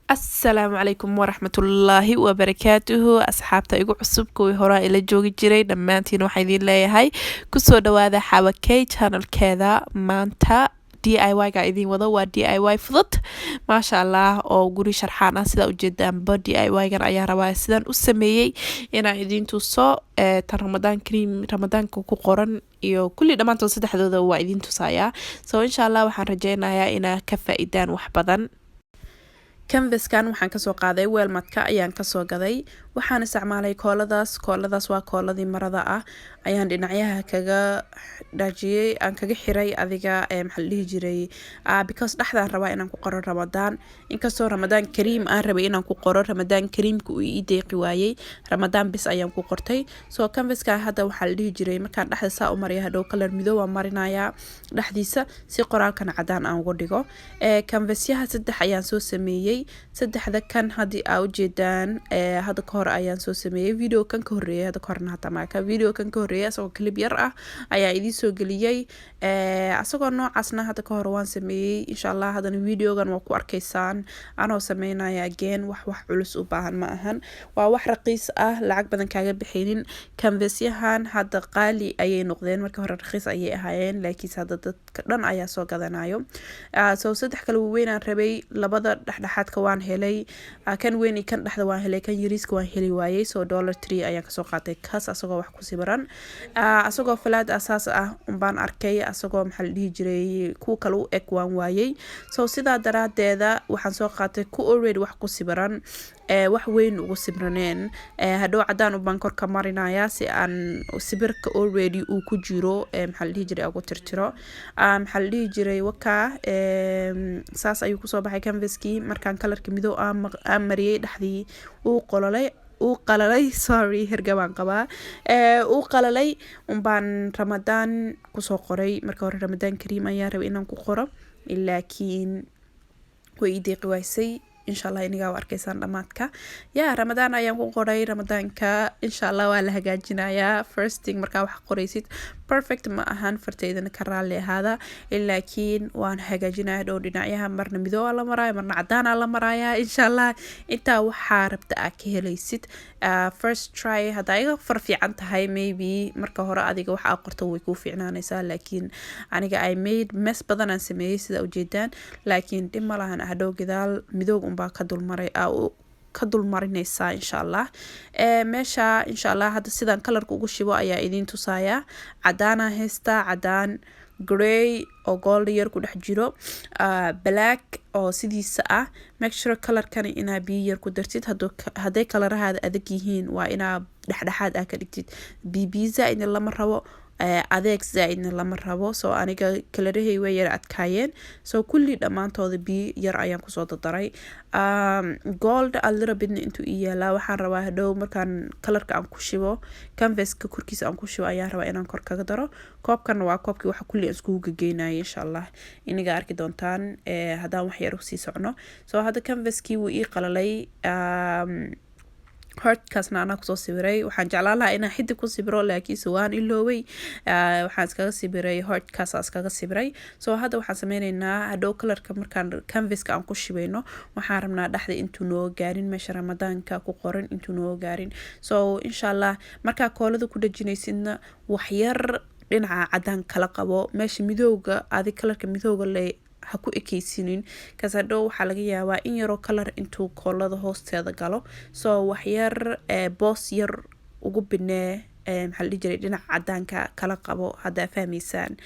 Asalaamu calaykum waraxmatullaahi wabarakaatuhu. Asxaabta igu cusub, kuwii horaa ila joogi jiray, dhammaantiin waxaa idiin leeyahay kusoo dhawaada Xawakey channelkeeda. Maanta DIY ga idiin wado waa DIY fudud, maasha Allah, oo guri sharxaan ah. Sidaa ujeedaanba, DIY gan ayaa rabaa sidaan u sameeyey inaan idiin tuso. Tan Ramadaan Kariim, Ramadaanka ku qoran iyo kulli dhammaantood saddexdooda waa idiin tusayaa. So insha Allah waxaan rajeynayaa inaa ka faa-idaan wax badan. Canvaskan waxaan kasoo qaaday Walmartka ayaan kasoo gaday. Waxaan isticmaalay kooladaas. Kooladaas waa kooladii marada ah, ayaan dhinacyaha kaga dhaajiyey, aan kaga xiray. Adiga maxaa la dhihi jiray, because dhexdaan rabaa inaan ku qoro Ramadaan. Inkastoo Ramadaan Kariim aan rabay inaan ku qoro, Ramadaan Kariimka uu ii deeqi waayey, Ramadaan bis ayaan ku qortay. So canvaska hadda waxaa la dhihi jiray, markaan dhexda saa u mariya, hadhow color midow aan marinayaa dhexdiisa si qoraalkan cadaan aan uga dhigo. Canvasyaha saddex ayaan soo sameeyey. Saddexda kan haddii aa ujeedaan, hadda ka hor ayaan soo sameeyey video kan ka horreeyay. Hadda ka horna hataa maaka video kan ka horreeyay, asagoo clip yar ah ayaa idiin soo geliyey. Asagoo noocaasna hadda ka hor waan sameeyey. Insha Allah haddana videogan waa ku arkaysaan anoo sameynaya again. Wax culus u baahan ma ahan, waa wax raqiis ah, lacag badan kaaga bixinin. Canvasyahan hadda qaali ayay noqdeen, markii hore raqiis ayay ahaayeen, laakiinse hadda dadka dhan ayaa soo gadanayo. So saddex kale waaweyn rabay, labada dhexdhexaadka waan helay, kan weyn iyo kan dhexda waan helay, kan yariiska waan heli waayey. So Dollar Tree ayaan kasoo qaatay kaas, asagoo wax ku sawiran, asagoo falaad asaas ah unbaan arkay. Asagoo maxaa la dhihi jiray, kuwa kale u eg waan waayey. So sidaa daraadeeda waxaan soo qaatay ku already wax ku sawiran, wax weyn ugu sibraneen. Hadhow cadaan ubaan korka marinayaa si aan sibirka already uu ku jiro, maxaa la dhihi jiray, ugu tirtiro. Maxaa la dhihi jiray, wakaa saas ayuu kusoo baxay canvaskii. Markaan colorka midow aan mariyey dhexdii, uu qololay, uu qalalay. Sorry, hergabaan qabaa. Uu qalalay unbaan Ramadaan kusoo qoray. Marka hore Ramadaan Kariim ayaa rabay inaan ku qoro, laakiin way ii deeqi waysay. Insha Allah inigaa u arkaysaan dhamaadka. Ya, Ramadaan ayaan ku qoray. Ramadaanka insha Allah waa la hagaajinayaa. First thing markaa wax qoraysid perfect ma ahan, farteydana ka raalli ahaada, laakiin waan hagaajinaya dhow. Dhinacyaha marna midooba la maraya, marna cadaana la maraya. Insha Allah intaa waxaa rabta aa ka helaysid. First try haddaa iga far fiican tahay, maybe marka hore adiga waxa aa qorto way kuu fiicnaanaysaa, laakiin aniga I made mess badan aan sameeyey, sida ujeedaan, laakiin dhib ma lahan. Hadhow gadaal midoog unbaa ka dulmaray, ka dulmarinaysaa insha Allah meesha. Insha Allah hadda sidaan colorka ugu shibo ayaa idiin tusayaa. Cadaana haystaa, cadaan, grey oo gold yar ku dhex jiro, black oo sidiisa ah. Make sure colorkani inaa biyo yar ku dartid. Hadday colorahaada adag yihiin, waa inaa dhexdhexaad ah ka dhigtid. Biyo zaa-idna lama rabo, adeeg zaa-idna lama rabo. So aniga colorahey way yar adkaayeen, so kulli dhammaantooda biyo yar ayaan kusoo dardaray. Gold a little bitna intuu ii yaalaa. Waxaan rabaa hadhow markaan colorka aan ku shibo, canvaska korkiisa aan ku shibo, ayaan rabaa inaan kor kaga daro. Koobkana waa koobkii waxa kulli aan iskugu gegeynaya. Insha Allah iniga arki doontaan haddaan wax yar usii socno. So hadda canvaskii wuu ii qalalay. Heartkaasna anaa kusoo sawiray. Waxaan jeclaan lahaa inaan xidig ku sawiro, laakiinse waan ilooway. Waxaan iskaga sawiray heartkaas, iskaga sawiray. So hadda waxaan sameyneynaa, hadhow colorka markaan canvaska aan ku shibayno, waxaan rabnaa dhexda intuu noo gaarin, meesha Ramadaanka ku qoran intuu noo gaarin. So insha Allah markaa koolada ku dhajinaysidna, waxyar dhinaca cadaan kala qabo meesha midooga. Adi colorka midooga le ha ku ekeysinin kaas. Hadhow waxaa laga yaabaa in yaroo color intuu koolada hoosteeda galo. So waxyar boos yar ugu binee, maxaa la dhihi jiray, dhinaca cadaanka kala qabo haddaa fahmaysaan.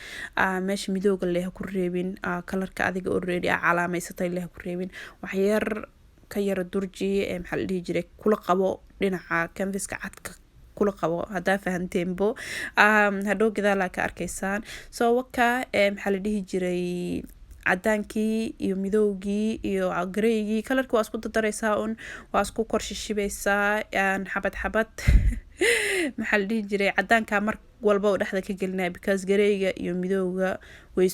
Meesha midooga leh ha ku reebin, colorka adiga already aa calaameysatay leh ha ku reebin. Waxyar ka yara durji, maxaa la dhihi jiray, kula qabo dhinaca canvaska cadka kula qabo, haddaa fahanteenbo. Hadhow gadaalaa ka arkaysaan. So waka, maxaa la dhihi jiray, cadaankii iyo midoogii iyo greygii colorkii waa isku dardareysaa un, waa isku kor shishibaysaa xabad xabad. Maxaa la dhihi jiray, cadaanka mar walba oo dhexda ka gelinaya, because greyga iyo midooga way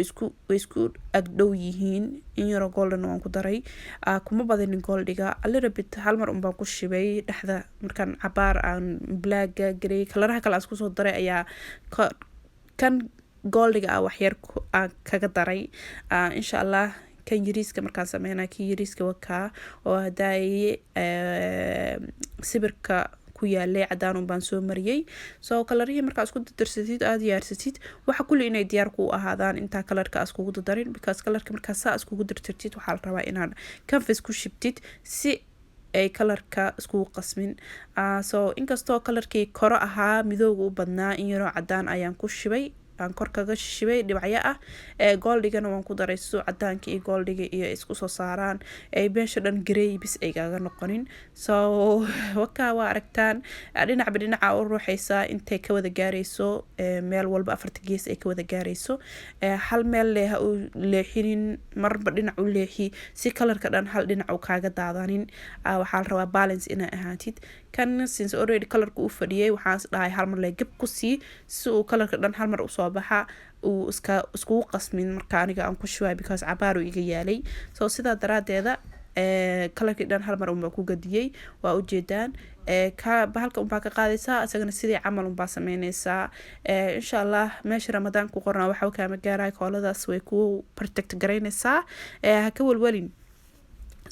isku agdhow yihiin. In yaroo golden waan ku daray, kuma badinin goldiga, a little bit. Hal mar unbaan ku shibay dhexda. Markaan cabaar aan blacka, grey, coloraha kale aan isku soo daray, ayaa kan goldiga ah waxyar aan kaga daray. Insha Allah. Kan yariiska markaan sameynaya, kan yariiska wakaa oo hadaaye sawirka ku yaalay, cadaan un baan soo mariyay. So colorihii markaa isku dardarsatid, aada diyaarsatid, waxa kulli inay diyaar ku ahaadaan intaa colorka iskugu dardarin, because colorka markaa saa iskugu dardartid, waxaa la rabaa inaan canvas ku shibtid si ay colorka iskugu qasmin. So inkastoo colorkii koro ahaa midooga u badnaa, in yaroo cadaan ayaan ku shibay, aan kor kaga shibay dhibacyo ah. Goldigana waan ku daray siduu cadaanka iyo goldiga iyo isku soo saaraan, ay meesha dhan grey bis ay kaga noqonin. So wakaa, waa aragtaan, dhinacba dhinaca u ruuxaysaa intay ka wada gaarayso meel walba, afarta gees ay ka wada gaarayso. Hal meel leh ha u leexinin, marba dhinac u leexi si colorka dhan hal dhinac u kaaga daadanin. Waxaa la rabaa balance inaa ahaatid. Kan since already colorka u fadhiyay, waxaan is dhahay hal mar le gab ku sii si uu colorka dhan hal mar usoo baxa, uu iska iskugu qasmin marka aniga aan ku shubay, because cabaar uu iga yaalay. So sidaa daraadeeda colorkii dhan hal mar unbaa ku gadiyey, waa ujeedaan. Ka bahalka unbaa ka qaadaysaa, isagana sidii camal unbaa sameyneysaa. Insha Allah meesha Ramadaan ku qorna waxa kaama gaaraya, kooladaas way ku protect garaynaysaa, ha ka walwalin.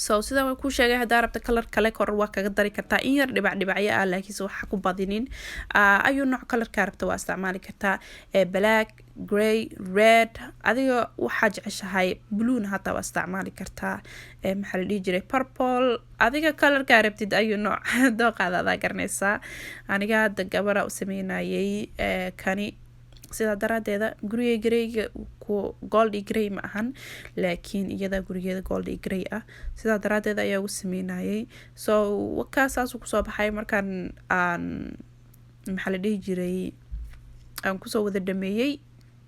So sidaa waan kuu sheegay, haddaa rabta color kale kor waa kaga dari kartaa, in yar dhibac dhibacyo ah, laakiinse waxa ku badinin. Ayuu nooc colorkaa rabta waa isticmaali kartaa, black, grey, red, adiga waxaa jeceshahay. Bluena hataa waa isticmaali kartaa, maxaa la dhihi jiray, purple, adiga colorkaa rabtid, ayuu nooc dooqaada adaa garanaysaa. Aniga hadda gabara u sameynayay kani, sidaa daraadeeda guriga greyga ku gold iyo grey ma ahan, laakiin iyada gurigeeda gold iyo grey ah, sidaa daraadeed ayaa ugu sameynayay. So wakaa, saasuu kusoo baxay markaan aan, maxaa la dhihi jiray, aan kusoo wada dhameeyey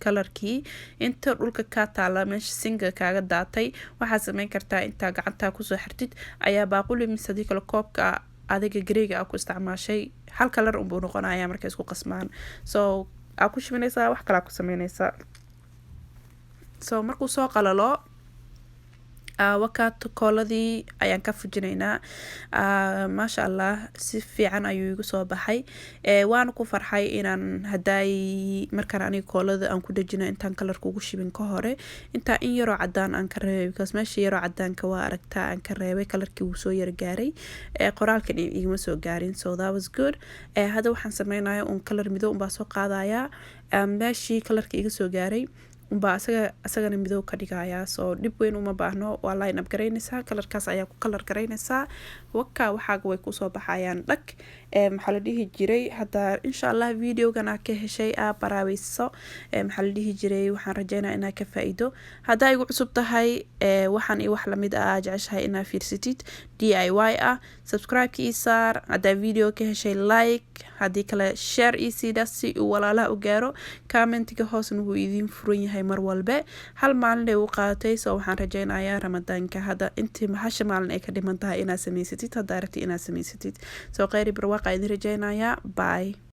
colorkii. Inta dhulka kaa taala, meesha singa kaaga daatay, waxaad sameyn kartaa intaa gacantaa kusoo xirtid ayaa baaquli mise hadii kale koobka adiga greyga aa ku isticmaashay, hal color unbuu noqonaya markay isku qasmaan. So aa ku shubinaysaa, wax kalaa ku sameynaysaa. So markuu soo qalalo, wakaat kooladii ayaan ka fujinaynaa. Maasha Allah, si fiican ayuu igu soo baxay, waana ku farxay inaan hadaay markaan aniga koolada aan ku dhejina, intaan colorka ugu shibin ka hore, intaa in yaroo cadaan aan ka reebay, because meesha yaroo cadaanka waa aragtaa aan ka reebay, colorkii wuu soo yara gaaray, qoraalkan igama soo gaarin. So that was good. Hadda waxaan sameynaya un color midow unbaa soo qaadayaa, meeshii colorka iga soo gaaray unbaa asaga asagana midow ka dhigayaa. So dhib weyn uma baahno, waa line up garaynaysaa, colorkaas ayaa ku color garaynaysaa. Waka, waxaaga way kusoo baxayaan dhag. Maxaa la dhihi jiray, hadda insha Allah videogan aa ka heshay, aa baraaweyso, maxaa la dhihi jiray, waxaan rajeynaa inaa ka faa-iido. Haddaa igu cusub tahay, waxaan iyo wax lamid ah jeceshahay inaa fiirsatid DIY ah, subscribe-ka ii saar. Haddaa video ka heshay, like, haddii kale share ii siida si uu walaalaha u gaaro. Commentiga hoosna wuu idiin furan yahay mar walbe. Hal maalin ay u qaadatay, so waxaan rajeynayaa Ramadaanka hadda intii hasha maalin ay ka dhiman tahay inaad samaysatid, haddaa rabtid inaad samaysatid. So kheyri barwaaqa idin rajeynayaa. Bye.